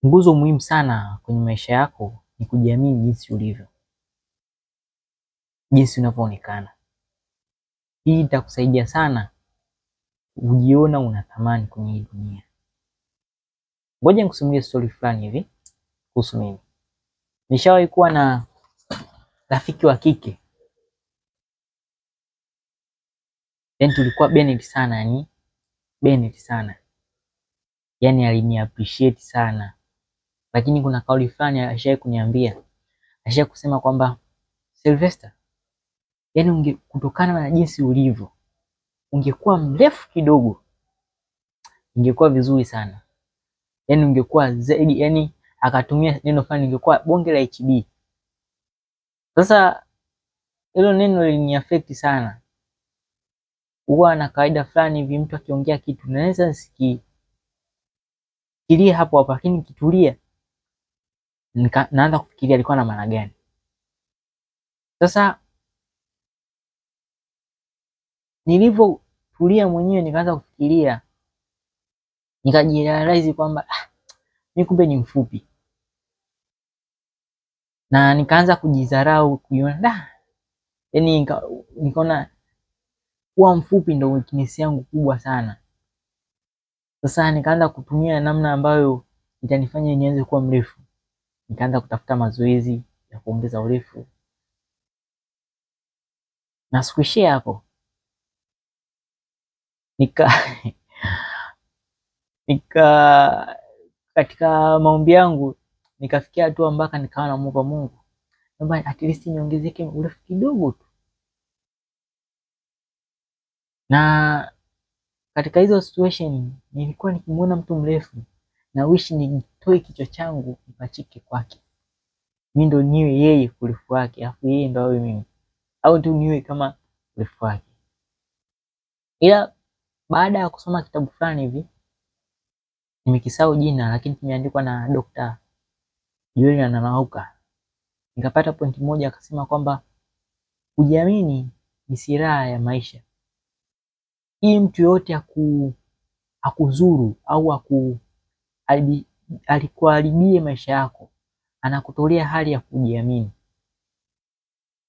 Nguzo muhimu sana kwenye maisha yako ni kujiamini jinsi ulivyo, jinsi unavyoonekana. Hii itakusaidia sana kujiona una thamani kwenye hii dunia. Ngoja nikusimulie story fulani hivi kuhusu mimi. Nishawahi kuwa na rafiki wa kike. Yaani tulikuwa Bennett sana, yani Bennett sana. Yaani alini appreciate sana. Lakini kuna kauli fulani alishawahi kuniambia. Alishawahi kusema kwamba Sylvester, yaani kutokana na jinsi ulivyo, ungekuwa mrefu kidogo, ingekuwa vizuri sana. Yaani ungekuwa zaidi, yaani akatumia neno fulani, ungekuwa bonge la HB. Sasa hilo neno liliniaffect sana. Huwa na kawaida fulani hivi, mtu akiongea kitu naweza nisikilie hapo hapo, lakini nikitulia naanza kufikiria alikuwa na maana gani. Sasa nilivyotulia mwenyewe nikaanza kufikiria, nikajirealize kwamba mimi kumbe ni mfupi. Na nikaanza kujidharau, kujiona da. Yaani nikaona kuwa mfupi ndo weakness yangu kubwa sana. Sasa nikaanza kutumia namna ambayo itanifanya nianze kuwa mrefu. Nikaanza kutafuta mazoezi ya kuongeza urefu. Na sikuishia hapo. Nika katika maombi yangu nikafikia hatua mpaka nikawa namuomba Mungu, naomba at least niongezeke urefu kidogo tu. Na katika hizo situation nilikuwa nikimuona mtu mrefu na wish nitoe kichwa changu nipachike kwake, mimi ndo niwe yeye urefu wake, afu yeye ndo awe mimi, au tu niwe kama urefu wake. Ila baada ya kusoma kitabu fulani hivi, nimekisahau jina, lakini kimeandikwa na Dr. Julian Nanauka, nikapata pointi moja, akasema kwamba kujiamini ni silaha ya maisha. Ili mtu yote akuzuru au alikuharibie maisha yako, anakutolea hali ya kujiamini.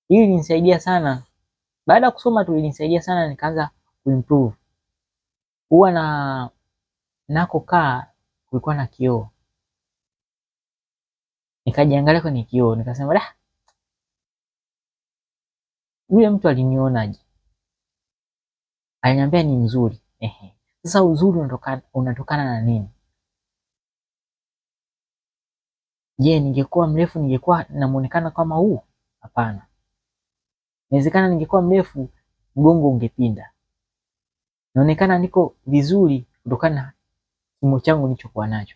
Hili ilinisaidia sana. Baada ya kusoma tu ilinisaidia sana, nikaanza kuimprove. Huwa na nakokaa kulikuwa na kioo, nikajiangalia kwenye kioo nikasema, da, yule mtu alinionaje? Aliniambia ni mzuri. Ehe. Sasa uzuri unatokana na nini? Je, ningekuwa mrefu ningekuwa na muonekano kama huu? Hapana. Inawezekana ningekuwa mrefu mgongo ungepinda. Naonekana niko vizuri kutokana na kimo changu nilichokuwa nacho.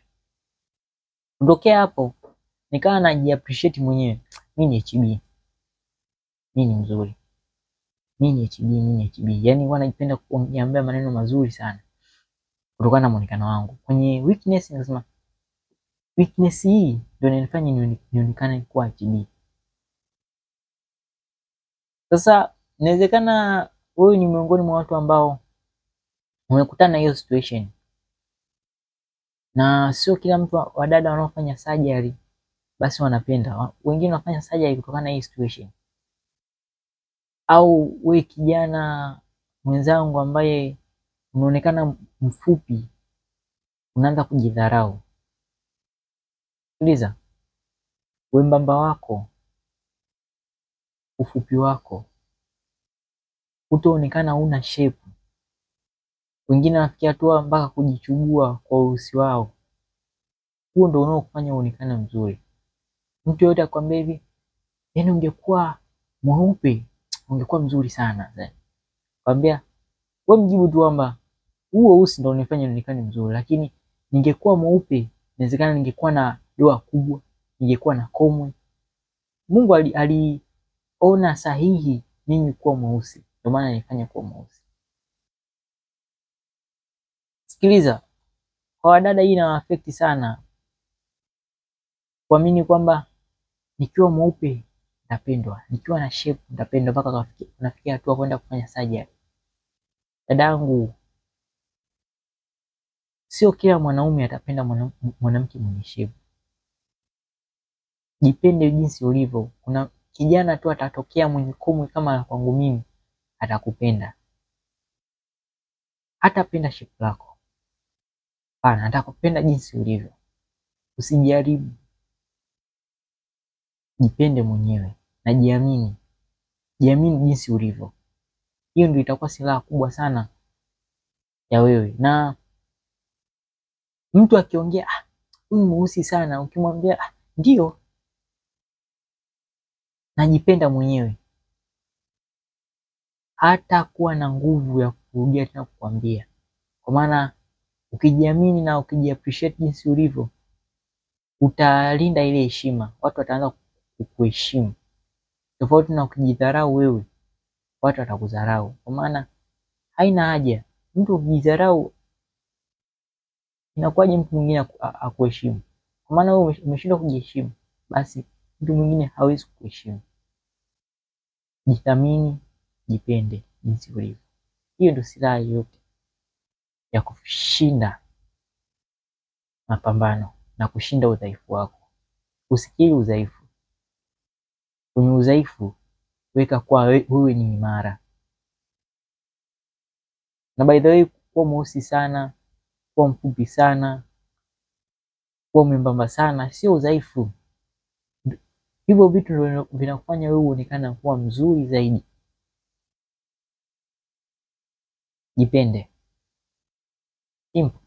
Kutokea hapo nikawa najiappreciate mwenyewe. Mimi ni HB. Mimi ni mzuri. Mimi ni HB, mimi ni HB. Yaani huwa najipenda kujiambia maneno mazuri sana kutokana na muonekano wangu. Kwenye weakness nikasema weakness hii ndio inanifanya nionekane kuwa HB. Sasa inawezekana wewe ni miongoni mwa watu ambao umekutana na hiyo situation. Na sio kila mtu wa dada wanaofanya surgery basi wanapenda. Wengine wanafanya surgery kutokana na hii situation. Au wewe kijana mwenzangu ambaye unaonekana mfupi, unaanza kujidharau. Sikiliza, wembamba wako, ufupi wako, utaonekana huna shape. Wengine wanafikia hatua mpaka kujichubua kwa urusi wao. Huo ndio unaokufanya uonekane mzuri. Mtu yote akwambia hivi, yaani ungekuwa mweupe ungekuwa mzuri sana. Kwambia wewe mjibu tu kwamba huo usi ndio unifanya nionekane mzuri, lakini ningekuwa mweupe inawezekana ningekuwa na doa kubwa, ningekuwa na komwe. Mungu aliona sahihi mimi kuwa mweusi, ndio maana nilifanya kuwa mweusi. Sikiliza, kwa wadada hii ina affect sana. Kuamini kwamba nikiwa mweupe nitapendwa, nikiwa na shape nitapendwa, mpaka nafikia hatua kwenda kufanya surgery. Dadangu, sio kila mwanaume atapenda mwanamke mwenye shape. Jipende jinsi ulivyo. Kuna kijana tu atatokea mwenye komwe kama la kwangu mimi, atakupenda. Hatapenda shape lako, hapana, atakupenda jinsi ulivyo. Usijaribu, jipende mwenyewe na jiamini. Jiamini jinsi ulivyo. Hiyo ndio itakuwa silaha kubwa sana ya wewe. Na mtu akiongea huyu mweusi sana, ukimwambia ndio, najipenda mwenyewe, hata kuwa na nguvu ya kurudia tena kukwambia. Kwa maana ukijiamini na ukijiappreciate jinsi ulivyo, utalinda ile heshima, watu wataanza kukuheshimu. Tofauti na ukijidharau wewe, watu watakudharau. Kwa maana haina haja mtu ukijidharau, inakuwaje mtu mwingine akuheshimu? Kwa maana wewe umeshindwa kujiheshimu, basi mtu mwingine hawezi kukuheshimu. Jithamini, jipende jinsi ulivyo. Hiyo ndio silaha yote ya kushinda mapambano na kushinda udhaifu wako. Usikiri udhaifu. Kwenye udhaifu weka kwa wewe ni imara. Na by the way, kuwa mweusi sana, kuwa mfupi sana, kuwa mwembamba sana sio udhaifu. Hivyo vitu ndio vinakufanya wewe uonekane kuwa mzuri zaidi. Jipende. Simple.